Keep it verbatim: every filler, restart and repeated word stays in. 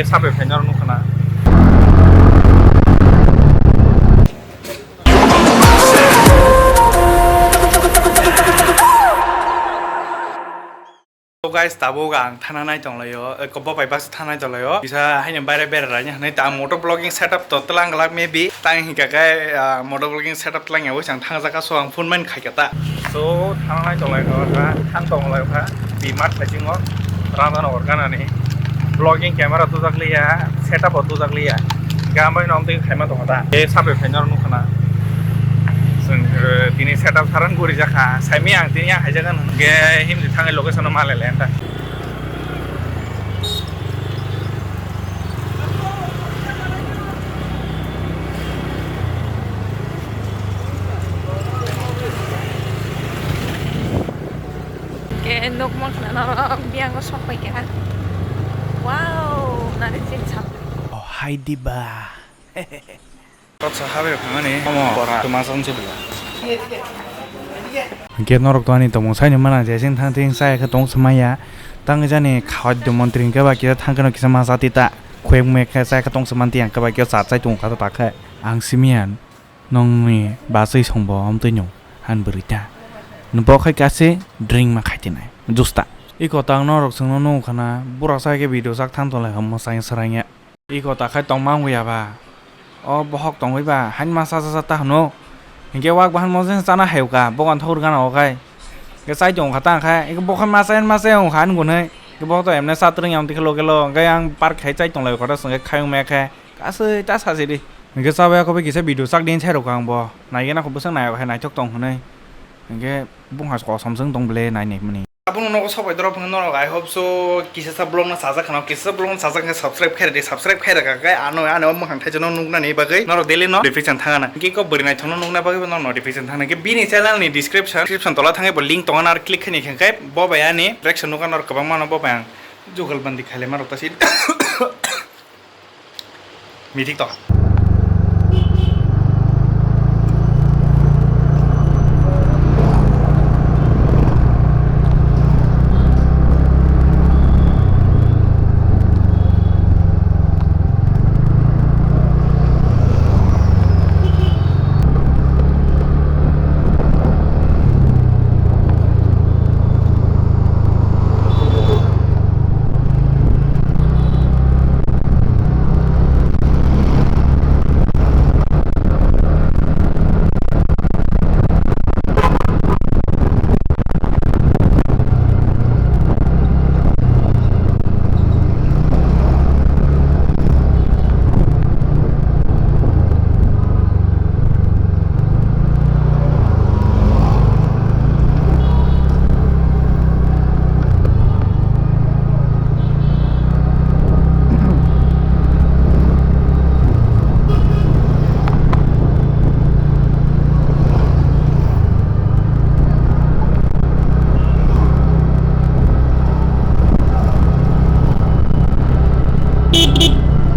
Sabai phaina rok nukha na. So guys, tabuk ang thana nai tonglaio, eh, kobo bai bus thana nai tonglaio. Kisa haino baire bera raini hinwi ta motor vlogging setup to tlang glak maybe. Tang hinka khe, ah, motor vlogging setup tlang yawi sang thang jaka so ang phone man khai kata. So thana nai tonglaio kha, thang tonglaio kha. Bimat phaisingo rana no organa ni vlogging camera tujak liya, setup o tujak liya. Gambai no amtwi khaima tongkha ta. E sabai phaina rok nukha na. Chwng, eh, tini setup sarang guri jakha. Saimi ang tini ang haijagan hwnkhe himni thangwi location no malele anta. Ke nukmang khna norok biyango sok pai kha. Wow, nari chin chap. Oh, hai diba. Kotsa habe phangani omo pora tumasong se bela. Hingke norok to ani tongmung saini mana je sing thang ting sai khe tong smaya. Tang jani khawai do montri hingke ba kisa thang khe no kisa ma jati ta. Khuyek muyek khe sai khe tong sman tiang khe ba kisa chai tong kha ta khe. Ang simiyan nongni basai songbo amtwi nung han bwrwi ta. Nbo khai kase drink ma khai tinai. Justa. Iko tang norok chwngno nung khana bura sai khe video sak thang tong lai kha mwsai swrangya. Iko ta khai tongma wngya ba. O bohok tongwi ba hain masa sa sa ta hwno. Hinkhe wak bahan mo jeng chana hayuka bogan thogor gana o khai. Hinkhe chai tong kha ta khai. Hinkhe bokhai masa en masa wng kha ani gunai. Hinkhe bohok to emne sa twrwng yang tikhe loge lo. Hinkhe ang park khai chai tong lai kha ta swngkhe khai wngmaya khe. Kasui ta sa sidi. Hinkhe chabai akobai kisa video sak din sai rw kha ang bo. Naigena kho bwswk nai o khai naithok tong hwnwi. Hinkhe bungha kosom chwng tong bwle nai nai mani. Abono nogo sok bai dorok phano norok, I hope so, kisa sa vlog no sajak khano, kisa sa vlog no sajak khe subscribe khairadi, subscribe khairaka khe ano, ano mwkhang thaisa no nuknani bagwi norok daily no notification thangana. Hinkhe kok bwrwi naithok no nukna bagwi bo no notification thangna. Hinkhe bini channel ni description, description tola thangwi bo link tongana, ar click khaini khe bo bai ani reaction nukha norok kwbangma no bo bai ang jugal bandi khailai ma rok ta si. Mitik to.